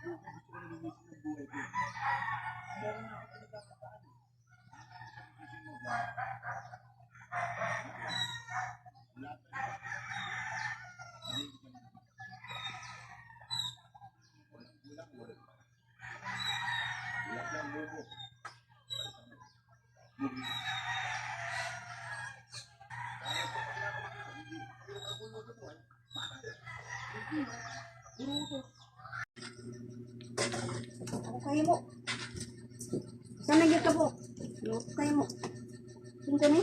Ako kayo mo. Saan nagyod ka po? Ano kayo mo? Sino ni?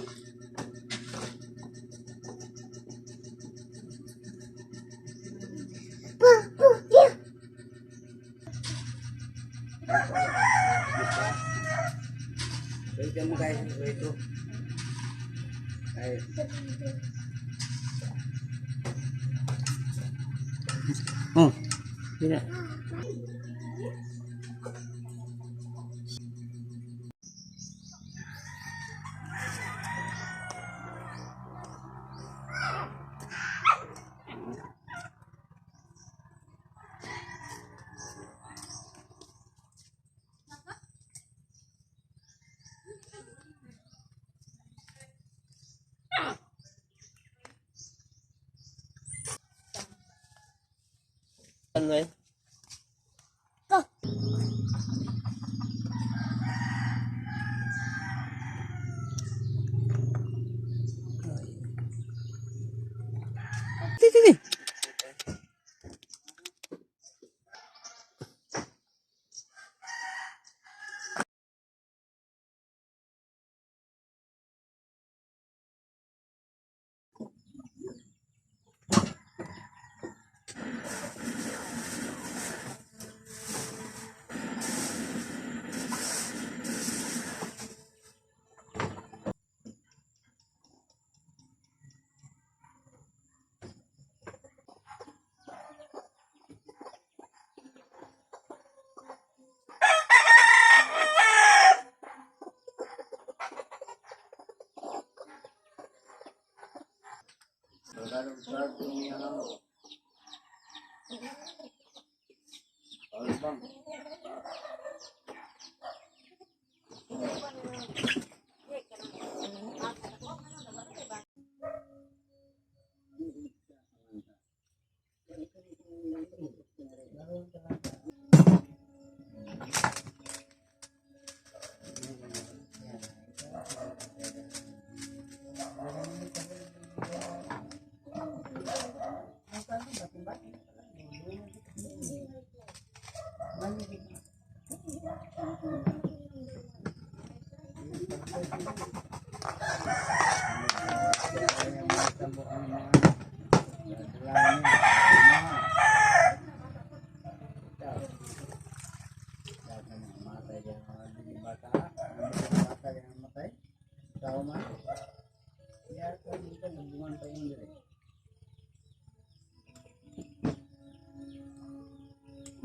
Welcome guys, ito. Ay. Oh. Dina. Ano eh? Titi, titi.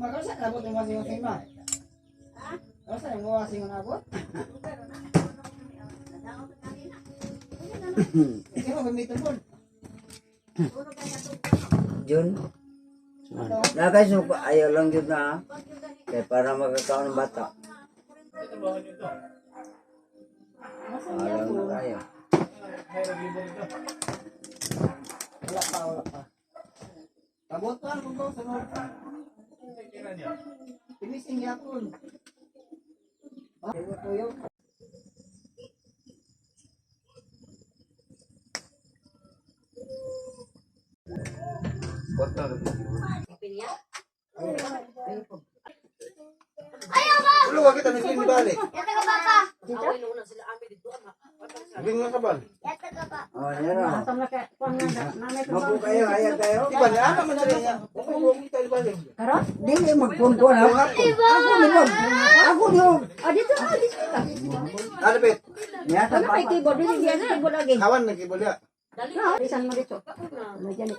Magkasa na abot yung washing machine ma? Ha? Kasa yung washing na abot? Kasi mo gamitin po. Jun. Nakay suko ayaw lang jud na. Ah. Kay para magkakaon ng bata. Ayaw na kayo. Wala pa, wala pa. Abot pa, kung ba, sunod. Tinising yapon. Tuyo, tuyo. Ulo, wag kita nagpin balik. Bing nga kabal. Oh, yan o. Atam na kay kuan nga nanay ko. Mabu kayo, ayaw kayo. Di ba na man na niya. Kung huwag kita balik. Karon? Dili magpunpon ha. Ako ni Bob. Ako ni Bob. Ah, dito, ah, dito ka. Alipit. Niya Ano kay keyboard dito diyan keyboard lagi. Kawan nagkibol ya. Ah, bisan mo dito. Ano diyan?